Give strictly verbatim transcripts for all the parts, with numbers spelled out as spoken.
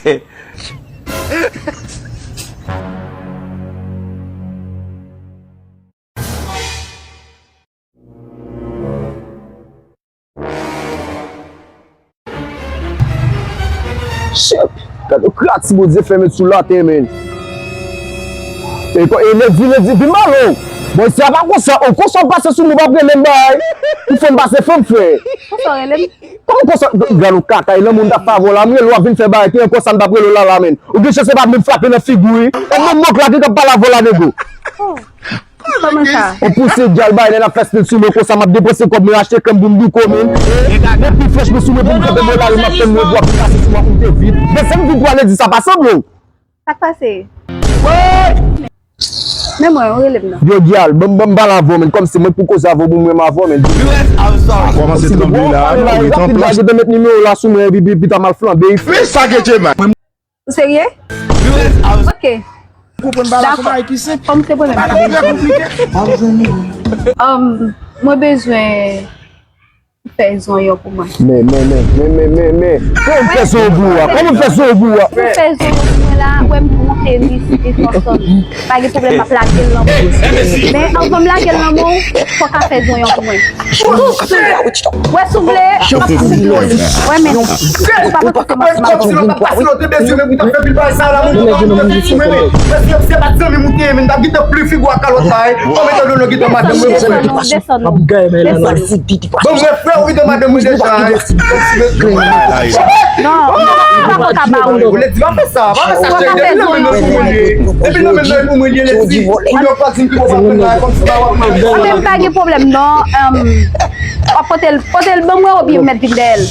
Shit! Gade yon kras Bondye fè met sou latè, men. E, e nèg vin, nèg di, vin malo. Bon, isi a pa konsa, o, konsa w pase sou mwen, w ap rele m bagay. Ou fè m pase fanm frè. Konsa w rele m? Kòman konsa? Gade yon kaka, e lanmou m t ap fè avè w la, m rele w ap vin fè bagay, ki konsa m t ap rele w la, la, men. Ou gen chans se pa m menm frape nan figi w, wi. E menm mòk la ki t ap pale avè w la, nego. Oh. Kòman sa? Ou pouse dyal bay, lè n ap fè stil sou mwen konsa, m ap depanse kòb mwen, achte krèm pou m douko, men. Depi frèch mwen sou mwen pou m kanpe bò lari, m ap tann mwen pou ap pase sou mwen pou m te vit. Men se m vit, w ale di sa pa sanble w. Sa k pase? Men mwen, ou rele m nan. Yo, dyal, ban m, ban m pale avè w, men, kòmsi mwen pou koze avè w, pou mwen avè w, men. Kòmanse tranble la, non, ret an plas. Rapid la, yo te met nimewo w la sou mwen, epi, epi, epi ta mal flanbe. Men sa gen te mal. Ou serye? Ok. Dakò. Kòm se pwoblèm pa gen. Um, mwen bezwen fè zonyon pou mwen. Men, men, men. Kòman fè zonyon pou ou a? Kòman fè zonyon pou ou a? Ou fè zonyon pou mwen la, wè m monte li sou Boston. Pa gen pwoblèm, m ap lage l nan men w. Men anvan m lage l nan men w, fò w ka fè zonyon pou mwen. Wè, si w vle, m ap fout ou li. Wè, men, ou pa mwen kote m ap manje. Desann, desann, desann. Bon, mwen frè, ou kite madanm mwen deja. Non, non, non, non, non, non, non. Ou lè di pa fè sa, pa fè sa, cheri. Depi nan men nou pou mwen li, depi nan men nou pou mwen li, lè di. Ou yon pa di m ki bon sa fè la, kòmsi pa w ap manje. Anben, pa gen pwoblèm, non. Em, w ap pote l, pote l ban mwen oubyen m mèt vin dèyè l?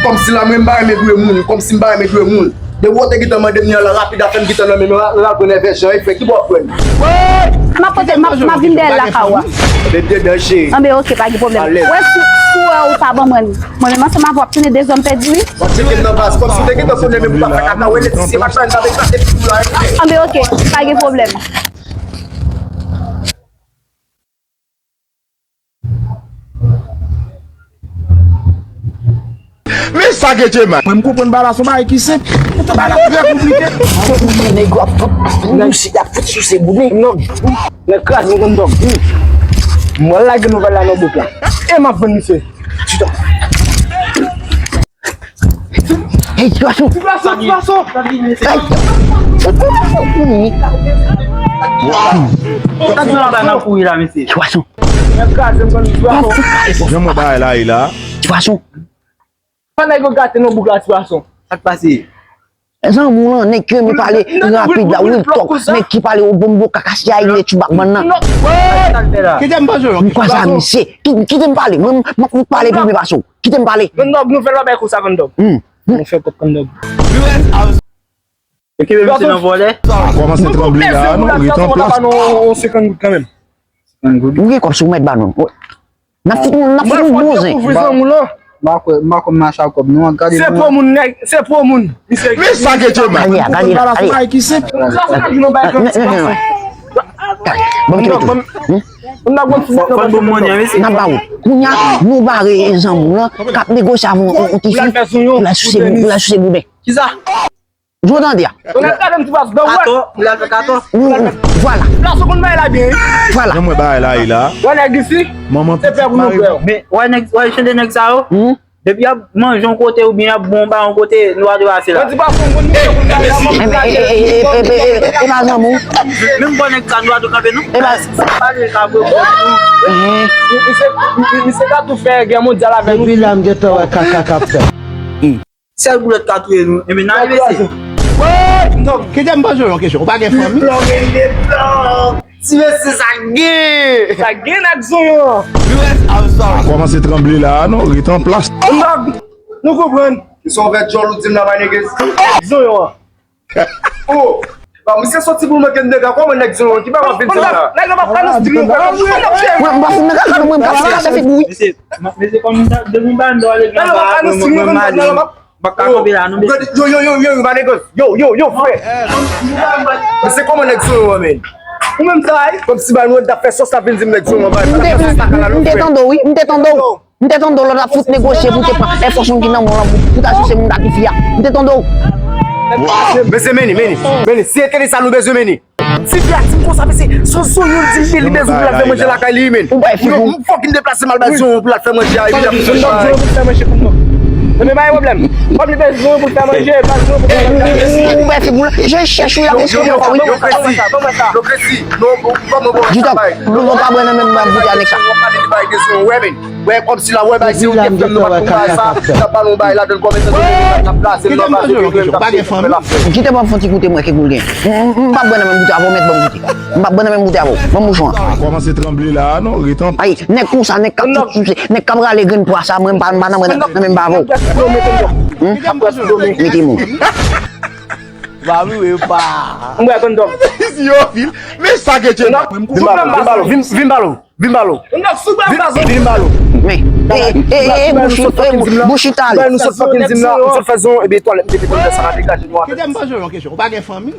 Kòmsi la, mwen m pa renmen dwe moun, kòmsi m pa renmen dwe moun. Depi w te gentan mande m li an la, rapid a fè m gentan nan men m, ra-, ra pran nèf jan, e frè, ki bò w pran? M ap pote, m ap, m ap vin dèyè l lakay ou a. Bebe, danje. Anben, oke, pa gen pwoblèm. Alèz. Wè, si, si w wè ou pa ban mwen, mwen menm ansanm avè w ap tounen de zòm pèdi, wi. Bon, tcheke nan baz, kòmsi w te gentan konnen menm ou t ap fè kaka, wè, lè ti se pa sa, n t ap eklate pou la, e frè. Anben, oke, pa gen pwoblèm. Men sa gen te mal. Mwen, m konprann bagay la, se yon bagay ki senp. Poutan bagay la trè konplike. Nèg yo ap fout, nèg yo ap fout souse boude. Non. Nèg kraze yon kondòm. M pral lage nouvèl la nan bouk la. E m ap vann misye. Chita. Hey, ti gason! Ti gason, ti gason! Hey! Ti gason! Jan mwen bagay la ye la. Ti gason! Pa nèg yo gate nan bouk la, ti gason. Sa k pase? Zanmi w lan, nèg ki renmen pale rapid la, real talk, nèg ki pale o bonbo kaka si a ile tchoubak bann nan. Kite m pase yon kesyon. M kwè sa misye. Ki-, kite m pale. Mwen, m ap pale pou mwen pase w. Kite m pale. Kondòg, nou fè lòbèy konsa, kondòg. Hmm. Nou fè kòb, kondòg. Yo kenbe misye nan vòlè. A kòmanse tranble la, non, ret an plas. Yon senkant goud kanmenm. Ou gen kòb sou mèt ba nou. N ap fout, n ap fout nou bouzen. Mwen fò dekouvri zanmi w lan. M pa kwè, m pa kwè m mache ak kòb non, gade. Se pou moun nèg, se pou moun. Men sa gen te mal. Gade, gade, gade. Sa se nan bay kanti. Ban m kite tou. N ap ba ou. Kounye a, nou bare zanmi w lan k ap negosye avè yon, yon, yon ti fi pou l al souse, pou l al souse bouben. Kisa? Jodi a. Ou nèk gade m ti bas dan wè. Katon, ou la fè katon. Wi, wi, vwala. Plas ou konn bay la byen. Vwala. Jan mwen bay la, e la. Wè nèg isi. Manman pitit mari. Men, wè nèg, wè jan de nèg sa yo. Depi y ap manje yon kote oubyen y ap bon ba yon kote, nou a dwe pase la. Mwen di pa fon moun, moun konn bay la. E pa zanmi w. Menm bon nèg sa, nou a dwe kanpe, non? E pa. Sa pale ka vre. Misye ka tou fè gè mondyal avè nou. Depi la, m gentan wè kaka k ap fèt. Sèl boulèt ka touye nou. Enben, n a rive se. Kite m poze w yon kesyon. Ou pa gen fanmi? Ti mesye sa gen. Sa gen ak zonyon an. A kòmanse tranble la, non? Ret an plas. Nou konprann. Kisa w fè djòl ou di m la, my niggas? Zonyon an. Oh! Ba, misye soti pou l manke m dega, kòman nèg zonyon ki pa wap vin sa la? Nèg la pa pral nan stil nou, frè. Mwen, m pa fin nan kaka, mwen, m ka fè sa, se pou wi. Mesye, mesye, kòm depi m pa anndan, ale nan ba, mwen, mwen, mwen, mwen, mwen, pa ka kanpe la, non, mesye. Yo, yo, yo, yo, yo, my niggas. Yo, yo, yo, frè. Mesye, kòman nèg zonyon an, man? Ou menm sa, wi. Kòmsi ba nou t ap fè sòs la vin di m nèg zonyon an, ba. M te tande w, wi, m te tande w. M te tande w lè w t ap fout negosye pou te pran enfòsyon ki nan men w lan pou, pou ta souse moun ta ki fi a. M te tande w. Mesye, meni, meni, meni. Si e tele sa nou bezwen, meni. Ti fi a di m konsa, mesye, se yon zonyon li di li bezwen pou l al fè manje lakay li, men. Ou bay figi w. M fòk m deplase m al bay zonyon pou l al fè manje a, epi l ap fè manje. Ebyen, pa gen pwoblèm. Kòm li bezwen pou l fè manje, pa gen pwoblèm. Ou bay figi w. Je chèch ou la, mesye. Yo, yo, yo, Kresi. Yo, Kresi. Non, kòman bon sa bay? Di w pa bwè nan menm bouteya nèg sa. Wè, men. Wè, kòmsi la, wè, bay, se yon kèk fèm nou pa t konn bay sa, n ap ba nou bay ladan kòmètan, n ap plase, n ap plase, nou pa fè fanmi. Kite m ap fon ti koute mwen, ke goul gen. M p ap bwè nan menm bouteya, avè w mèt ban m goute. M p ap bwè nan menm bouteya, avè w. Ban m bouchon an. A kòmanse tranble la, non? Ret anpè. Ay, nèg konsa, nèg k ap tout souse, nèg k ap rale grenn pwa sa, mwen m pa, m pa nan mwen nan menm ba avè w. Mete mwen. Ba wi, wi, pa. M bwè kondòm. Yo, vil. Men sa ke tye. Vin balo, vin balo. Vin balo. Vin balo. Men, e, e, e, e, bouchi, e, bouchi tale. Nou sot fòk di m la, nou sot fè zon, ebyen twalèt, m te mete sa la degaje nou. Kite m poze w yon kesyon. Ou pa gen fanmi?